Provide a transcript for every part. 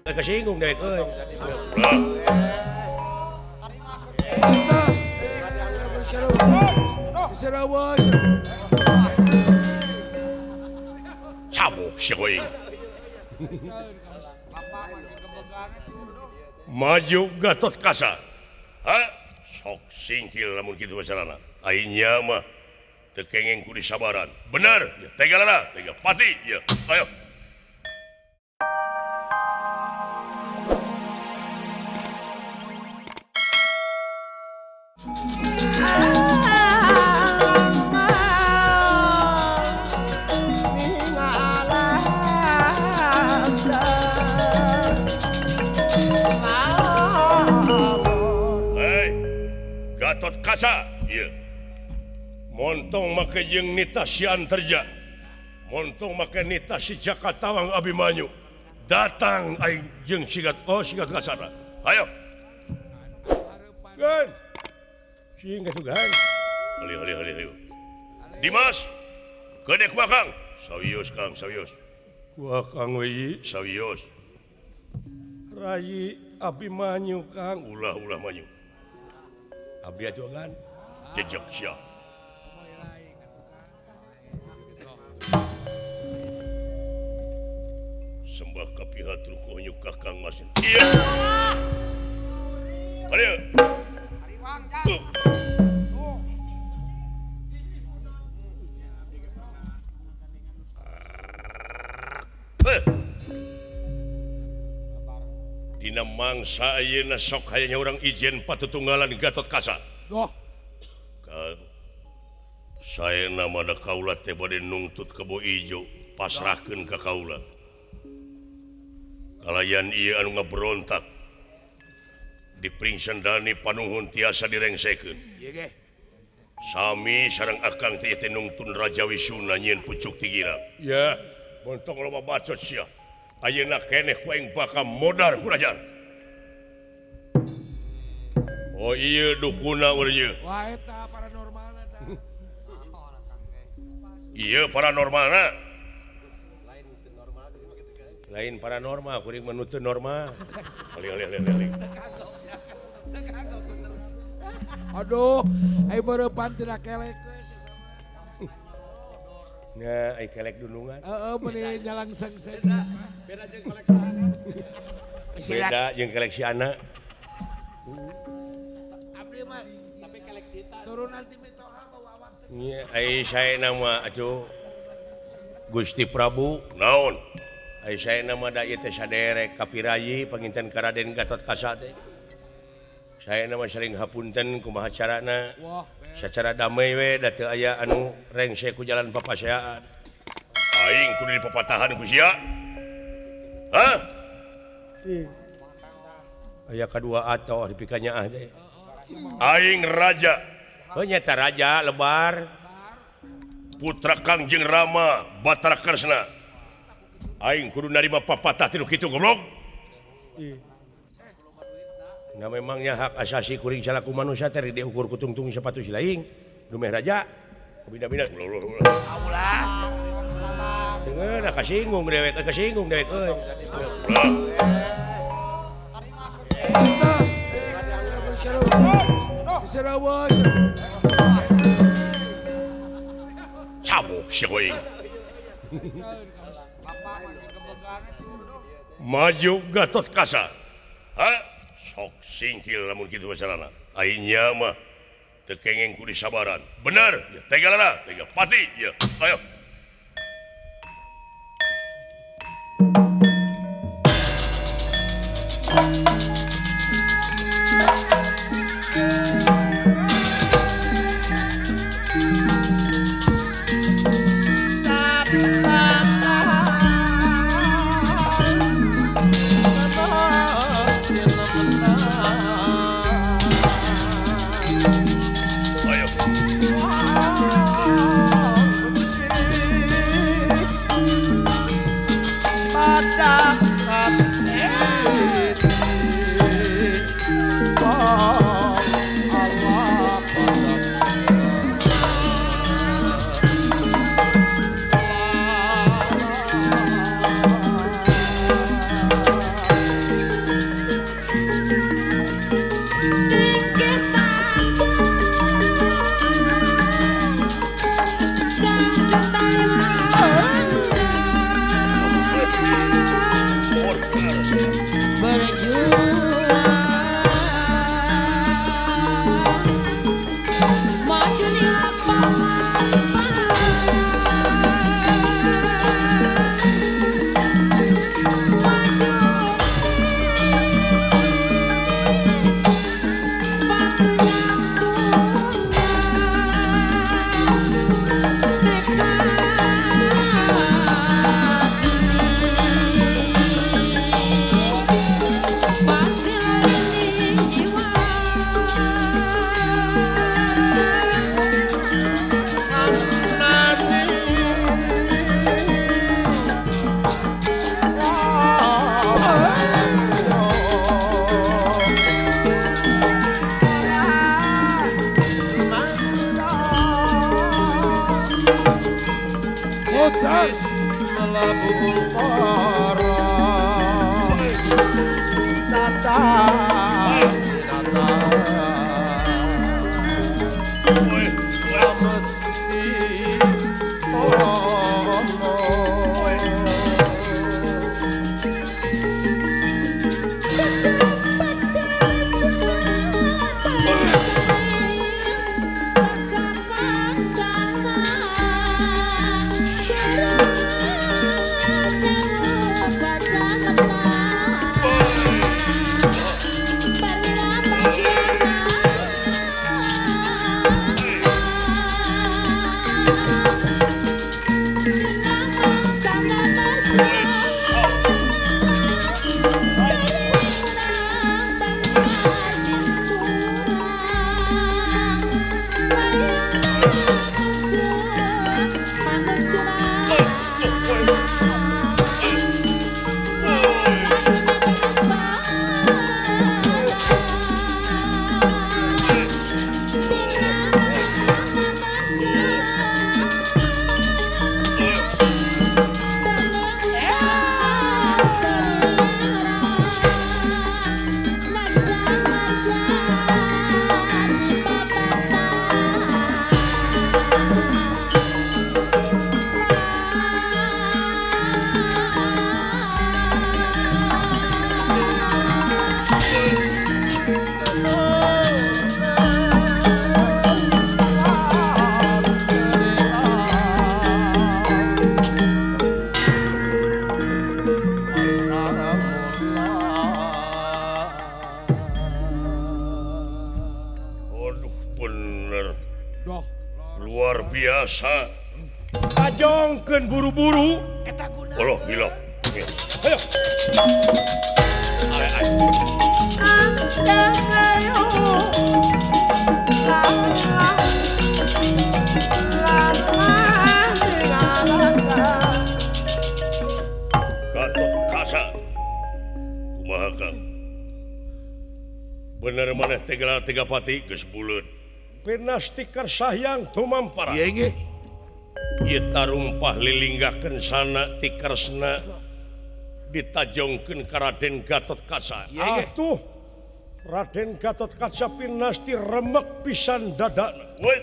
Kasinggung dewek euy. Cabok si euy. Maju Gatot Kaca. Ha? Sok singkil lamun kitu masalahna. Aing nya mah teu kengeng ku disabaran. Bener, ya tega lara, tega pati, ya. Ayo. Hei, Gatot Kaca, iya. Montong make jeung nita si Antarja, montong make nita si Jaka Tawang Abimanyu. Datang aing jeung sigat, oh sigat Kaca. Ayo. Gan. Sing kasugan. Alih alih alih alih. Dimas, gede kuah Kang. Sawios Kang, sawios. Kuah Kang we, sawios. Rayi Abimanyu Kang, ulah-ulah manyu. Abdi atuh kan. Jejek sia. Sembah ka pihatur konyu Kakang Mas. Iya. Ayo. Dina mangsa ayeuna sok hayanya urang ijen patutunggalan Gatot Kaca. Doh. Kang, saena mah da kaula teh bade nungtut kebo ijo, pasrahkeun ka kaula. Kalayan ieu anu ngaberontak di Pringsendani panuhun tiasa direngsekeun. Ieu ge. Sami sareng akang teh teh nungtun Raja Wisuna nyieun pucuk tigira. Ya, bontong loba bacot sia. Ayeuna keneh ku aing bakal modar ku rajan. Oh ieu dukuna urang ieu. Wah eta paranormalna tah. Ieu paranormalna. Lain paranormal, kuring mah nu teu normal. Alih alih alih alih. Aduh, ai beurepan tina kelek we. Nya ai kelek dunungan. Heeh, meuni nyalang sengseng. Beda jeung kolek saha. Beda jeung kelek si anak. Abdi mah tapi kelek sita. Turunan ti mitoha bawa awak teh. Nya ai saena mah atuh Gusti Prabu naon? Ai saena mah da ieu teh saderek kapirayi panginten ka Raden Gatot Kaca teh. Saena mah saling hapunten kumaha carana. Secara damai we da teu aya anu rengse ku jalan papaseaan. Aing kudu dipapatahan ku sia. Hah? Aya kadua atoh dipikanyaah teh. Aing raja. Heuh nyata raja lebar. Putra Kangjeng Rama Batara Kresna. Aing kudu narima papatah ti nu kitu goblok. Nah memangnya hak asasi kuring salaku manusia teh diukur ku tungtung sepatu si laing. Dumeh raja. Bida-bida ulah ulah. Ulah. Dengeun da kasinggung dewek, kasinggung dewek euy. Ulah. Cabok si euy. Maju Gatot Kaca. Ha? Sok singkil lamun kitu masalahna. Aing nya mah teu kengeng ku disabaran. Bener, ya tega lara, tega pati, ya. Ayo. Ayo. Mutar mlebu para tata tata mesti Luar biasa. Tajongkeun buru-buru. Oloh hilap. Ayo. Gatot Kaca. Kumaha Kang? Bener maneh teh gelar tiga pati geus buleud. Pinastikar sahyang tumampara. Ieu nggih. Ieu tarumpah lilinggakeun sana tikersna ditajongkeun ka Raden Gatot Kaca. Atuh Raden Gatot Kaca pinasti remek pisan dadana. Woi.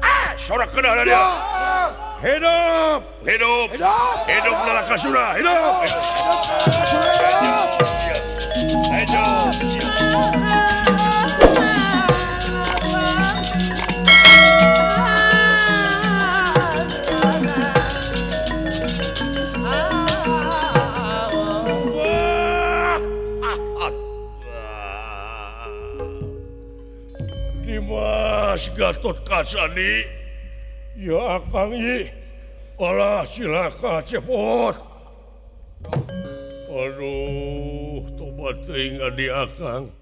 Ah, sorakeun dia. Hidup, hidup, hidup, hidup Narakasura, hidup, hidup, hidup. Dimas Gatot Kaca ni, ya Kang Yi. Alah cilaka cepot. Aduh, tobat teuing adi akang.